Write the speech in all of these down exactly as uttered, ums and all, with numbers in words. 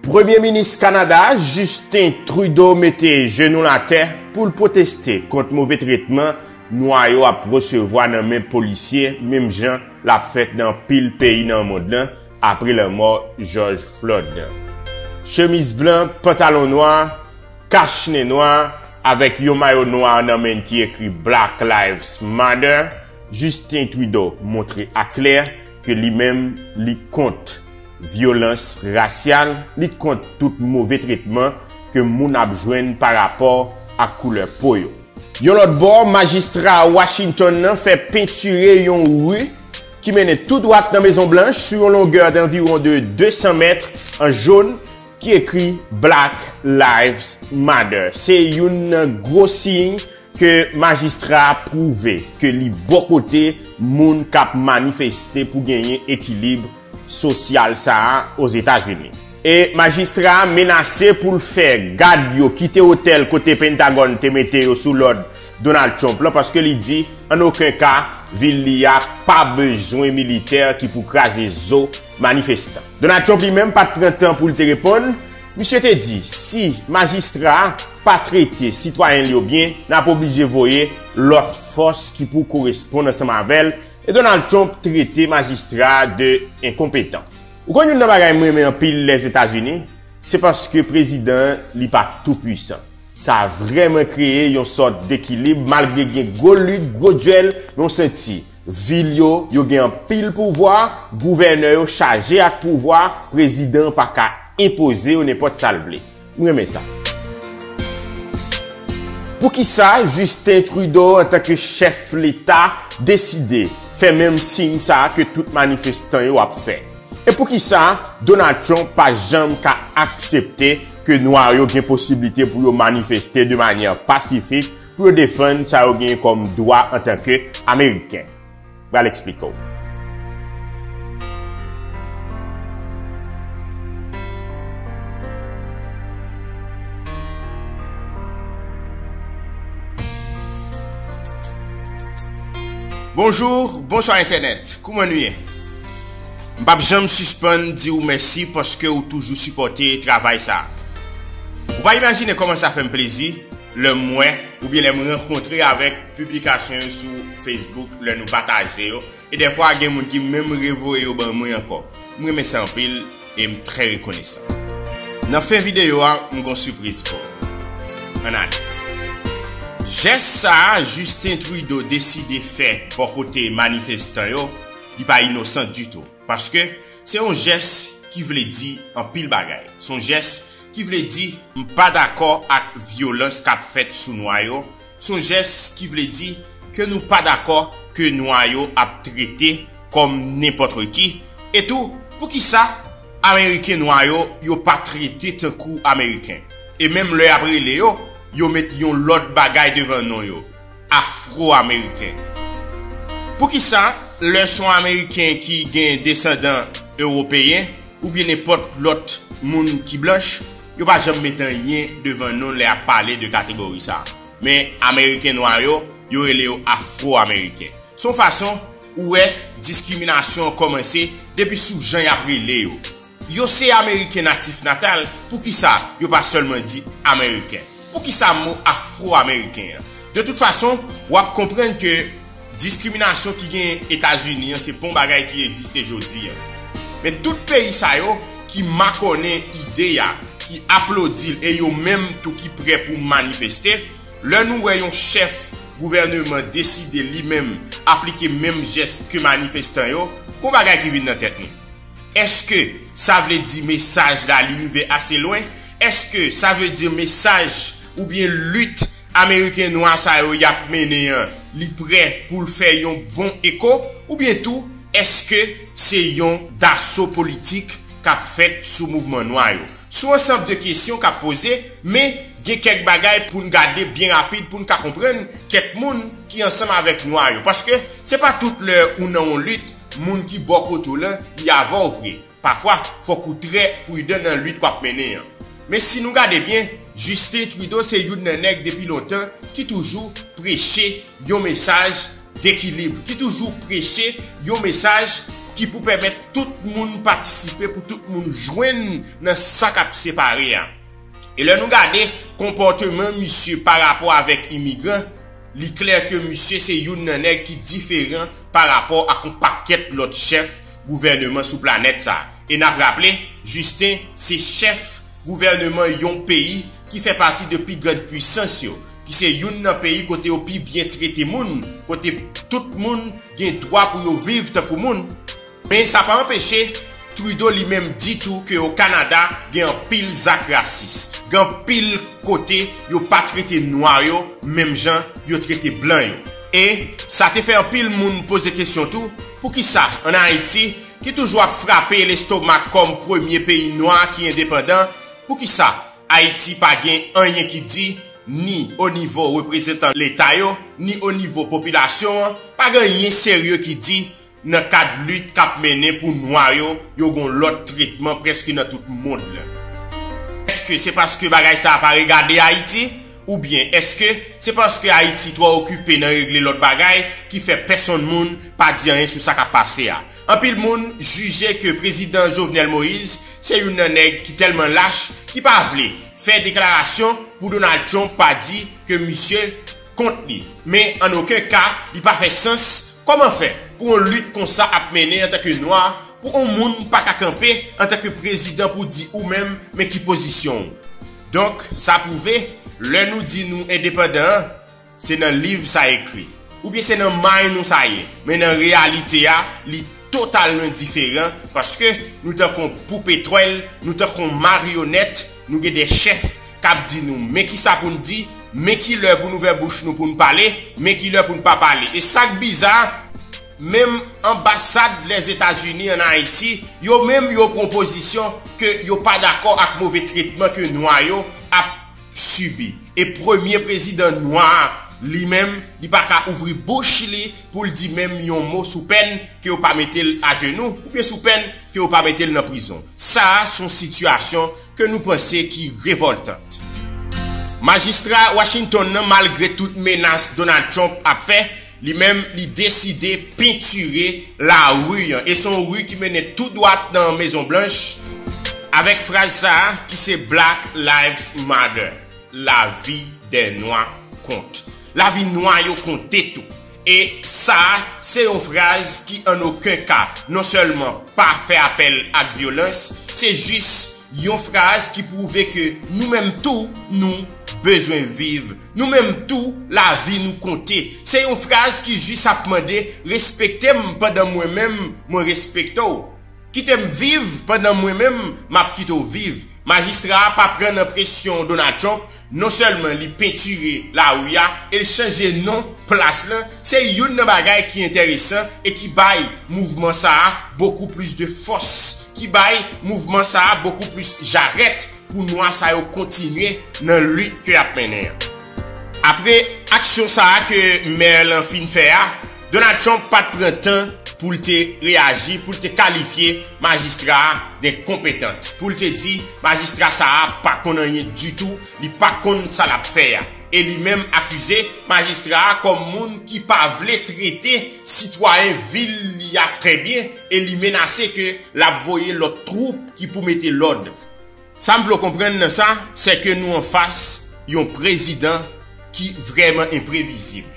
Premye Minis Kanada, Justin Trudeau, mete jenou l atè pou l pwoteste kont move tretman nwa yo ap resevwa nan men polisye, menm jan l ap fèt nan anpil peyi nan mond lan apre lanmò George Floyd. Chemiz blan, pantalon nwa, kachnen nwa, avèk yon mayo nwa nan men ki ekri Black Lives Matter, Justin Trudeau montre aklè ke li menm li kont vyolans rasyal, li kont tout move tretman ke moun ap jwenn pa rapò ak koulè po yo. Yon lòt bò, majistra Washington nan fè pentire yon ri ki mennen tou dwat nan Mezon Blanch sou yon longè danviwon de de san mèt an jòn ki ekri Black Lives Matter. Se youn nan gwo siy ke majistra a pwouve ke li bò kote moun k ap manifeste pou genyen ekilib sosyal sa a Ozetazini. E majistra a menase pou l fè gad yo kite otèl kote Pentagòn te mete yo sou lòd Donald Trump lan, paske li di, an okenn ka, vil li a pa bezwen militè ki pou kraze zo manifestan. Donald Trump li menm pa t pran tan pou l te reponn. Misye te di, si majistra a pa trete sitwayen l yo byen, n ap oblije voye lòt fòs ki pou koresponn ansanm avè l, e Donald Trump trete majistra a de enkonpetan. Ou konn youn nan bagay m renmen anpil Lèzetazini, se paske prezidan an li pa toupwisan. Sa vrèman kreye yon sòt dekilib, malgre gen gwo lit, gwo dyèl, men w santi vil yo, yo gen anpil pouvwa, gouvènè yo chaje ak pouvwa, prezidan an pa ka enpoze yo nenpòt sa l vle. M renmen sa. Poukisa Justin Trudeau, antanke chèf leta, deside fè menm siy sa a ke tout manifestan yo ap fè? E poukisa Donald Trump pa janm ka aksepte ke nwa yo gen posiblite pou yo manifeste de manyè pasifik, pou yo defann sa yo genyen kòm dwa antanke Ameriken? Pral eksplike w. Bonjou, bonswa entènèt. Kouman nou ye? M p ap janm sispann di w mèsi paske w toujou sipòte travay sa a. Ou pa imajine kòman sa fè m plezi lè m wè oubyen lè m rankontre avèk piblikasyon yo sou Facebook, lè nou pataje yo. E dèfwa, gen moun ki menm revoye yo ban mwen ankò. M renmen sa anpil e m trè rekonesan. Nan fen videyo a, m gon sipriz pou w. Ann ale. Jès sa a Justin Trudeau deside fè bò kote manifestan yo, li pa inosan ditou. Paske se yon jès ki vle di anpil bagay. Se yon jès ki vle di, m pa dakò ak vyolans k ap fèt sou nwa yo. Se yon jès ki vle di ke nou pa dakò ke nwa yo ap trete kòm nenpòt ki. E tou, poukisa Ameriken nwa yo, yo pa trete tankou Ameriken? E menm lè y ap rele yo, yo met yon lòt bagay devan non yo, Afwo-Ameriken. Poukisa lè se yon Ameriken ki gen desandan Ewopeyen oubyen nenpòt lòt moun ki blanch, yo pa janm met anyen devan non lè y ap pale de kategori sa a? Men Ameriken nwa yo, yo rele yo Afwo-Ameriken. Se yon fason ou wè diskriminasyon an kòmanse depi sou jan y ap rele yo. Yo se Ameriken natif natal, poukisa yo pa sèlman di Ameriken? Poukisa mo Afwo-Ameriken an? De tout fason, w ap konprann ke diskriminasyon ki genyen Etazini an se pa yon bagay ki egziste jodi a. Men tout peyi sa yo ki makònen ide a, ki aplodi l e yo menm tou ki prè pou manifeste, lè nou wè yon chèf gouvèneman deside li menm aplike menm jès ke manifestan yo, gon bagay ki vin nan tèt nou. Èske sa vle di mesaj la li rive ase lwen? Èske sa vle di mesaj oubyen lit Ameriken nwa sa yo y ap mennen an, li prè pou l fè yon bon eko? Oubyen tou, èske se yon daso politik k ap fèt sou mouvman nwa yo? Se yon ansanm de kesyon k ap poze, men gen kèk bagay pou n gade byen rapid pou n ka konprann kèk moun ki ansanm avèk nwa yo. Paske se pa tout lè ou nan yon lit, moun ki bò kote w lan, li avè w vre. Pafwa, fòk ou trè pridan nan lit w ap mennen an. Men si nou gade byen, Justin Trudeau se youn nan nèg depi lontan ki toujou preche yon mesaj dekilib, ki toujou preche yon mesaj ki pou pèmèt tout moun patisipe, pou tout moun jwenn nan sa k ap separe a. E lè nou gade konpòteman misye pa rapò avèk imigran, li klè ke misye se youn nan nèg ki diferan pa rapò ak yon pakèt lòt chèf gouvèneman sou planèt sa. E n ap raple, Justin se chèf gouvèneman yon peyi ki fè pati de pi grann pwisans yo, ki se youn nan peyi kote yo pi byen trete moun, kote tout moun gen dwa pou yo viv tankou moun. Men sa pa anpeche Trudeau li menm di tou ke o Kanada gen anpil zak rasis, gen anpil kote yo pa trete nwa yo menm jan yo trete blan yo. E sa te fè anpil moun poze kesyon tou, poukisa ann Ayiti, ki toujou ap frape lestomak kòm premye peyi nwa ki endepandan, poukisa Ayiti pa gen anyen ki di, ni o nivo reprezantan Leta yo, ni o nivo popilasyon an, pa gen anyen serye ki di nan kad lit k ap mennen pou nwa yo, yo gon lòt tretman prèske nan tout mond lan. Èske se paske bagay sa a pa regade Ayiti? Oubyen èske se paske Ayiti twò okipe nan regle lòt bagay ki fè pèsonn moun pa di anyen sou sa k ap pase a? Anpil moun jije ke prezidan Jovenel Moïse se youn nan nèg ki tèlman lach ki pa vle fè deklarasyon pou Donald Trump pa di ke misye kont li. Men an okenn ka, li pa fè sans. Kòman fè pou yon lit konsa ap mennen antanke nwa, pou yon moun pa ka kanpe antanke prezidan pou di ou menm men ki pozisyon w? Donk, sa pwouve, lè nou di nou endepandan an, se nan liv sa ekri, oubyen se nan may nou sa ye, men nan reyalite a, li totalman diferan, paske nou tankou yon poupe twèl, nou tankou yon maryonèt, nou gen de chèf k ap di nou men kisa pou n di, men ki lè pou n ouvè bouch nou pou n pale, men ki lè pou n pa pale. E sa k biza, menm anbasad Lèzetazini ann Ayiti, yo menm yo pran pozisyon ke yo pa dakò ak move tretman ke nwa yo ap sibi. E premye prezidan nwa a, li menm, li pa ka ouvri bouch li pou l di menm yon mo sou pèn ke yo pa mete l ajenou, oubyen sou pèn ke yo pa mete l nan prizon. Sa a se yon sitiyasyon ke nou panse ki revòltan. Majistra Washington nan, malgre tout menas Donald Trump ap fè, li menm, li deside pentire lari an. E se yon ri ki mennen tou dwat nan Mezon Blanch, avèk fraz sa a ki se Black Lives Matter, lavi dè nwa kont. Lavi nwa yo konte tou. E sa a, se yon fraz ki an okenn ka non sèlman pa fè apèl ak vyolans, se jis yon fraz ki pwouve ke nou menm tou, nou bezwen viv. Nou menm tou, lavi nou konte. Se yon fraz ki jis ap mande, respekte m pandan mwen menm, mwen respekte w. Kite m viv pandan mwen menm, m ap kite w viv. Majistra a pa pran nan presyon Donald Trump, non sèlman li pentire lari a, e l chanje non plas lan, se youn nan bagay ki enteresan e ki bay mouvman sa a bokou plis de fòs, ki bay mouvman sa a bokou plis jarèt pou nwa sa yo kontinye nan lit ke y ap mennen an. Apre aksyon sa a ke mè lan fin fè a, Donald Trump pa t pran tan pou l te reyaji, pou l te kalifye majistra a d enkonpetan, pou l te di majistra sa a pa konn anyen ditou, li pa konn sa l ap fè a. E li menm akize majistra a kòm moun ki pa vle trete sitwayen vil li a trè byen, e li menase ke l ap voye lòt twoup ki pou mete lòd. Sa m vle w konprann nan sa, se ke nou anfas yon prezidan ki vrèman enprevizib.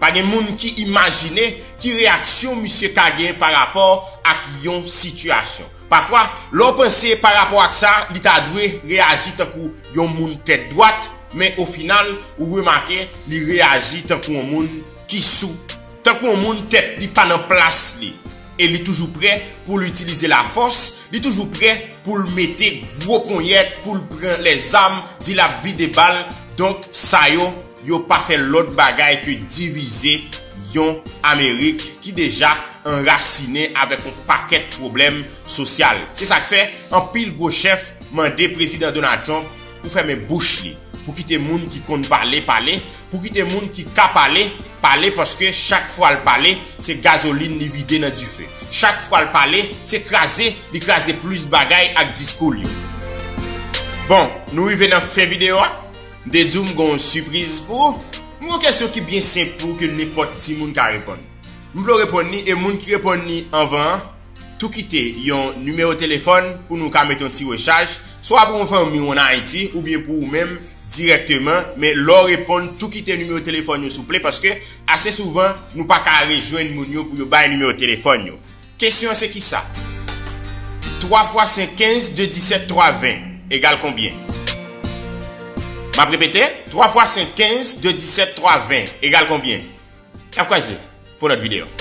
Pa gen moun ki imajine ki reyaksyon misye ka gen pa rapò ak yon sitiyasyon. Pafwa, lè w panse pa rapò ak sa, li ta dwe reyaji tankou yon moun tèt dwat, men ofinal, ou remake li reyaji tankou yon moun ki sou, tankou yon moun tèt li pa nan plas li. E li toujou prè pou l itilize lafòs, li toujou prè pou l mete gwo ponyèt, pou l pran lèzam, di l ap vide bal. Donk, sa yo, yo pa fè lòt bagay ke divize yon Amerik ki deja anrasinen avèk yon pakèt pwoblèm sosyal. Se sa k fè anpil gwo chèf mande Prezidan Donald Trump pou fèmen bouch li, pou kite moun ki konn pale pale, pou kite moun ki ka pale pale, paske chak fwa l pale, se gazolin li vide nan dife. Chak fwa l pale, se kraze li kraze plis bagay ak diskou l yo. Bon, nou rive nan fen videyo a. M te di w m gen yon sipriz pou ou. M gen yon kesyon ki byen senp pou ou ke nenpòt timoun ka reponn. M vle w reponn li, e moun ki reponn li anvan an, tou kite yon nimewo telefòn pou nou ka mete yon ti rechaj, swa pou yon fanmi w ann Ayiti oubyen pou ou menm dirèkteman, men lè w reponn, tou kite nimewo telefòn yo souple, paske ase souvan, nou pa ka rejwenn moun yo pou yo bay nimewo telefòn yo. Kesyon an se kisa? Twa fwa senk kenz de disèt twa ven egal konbyen? M ap repete, twa fwa senk kenz de disèt twa ven egal konbyen? N ap kwaze pou lòt videyo.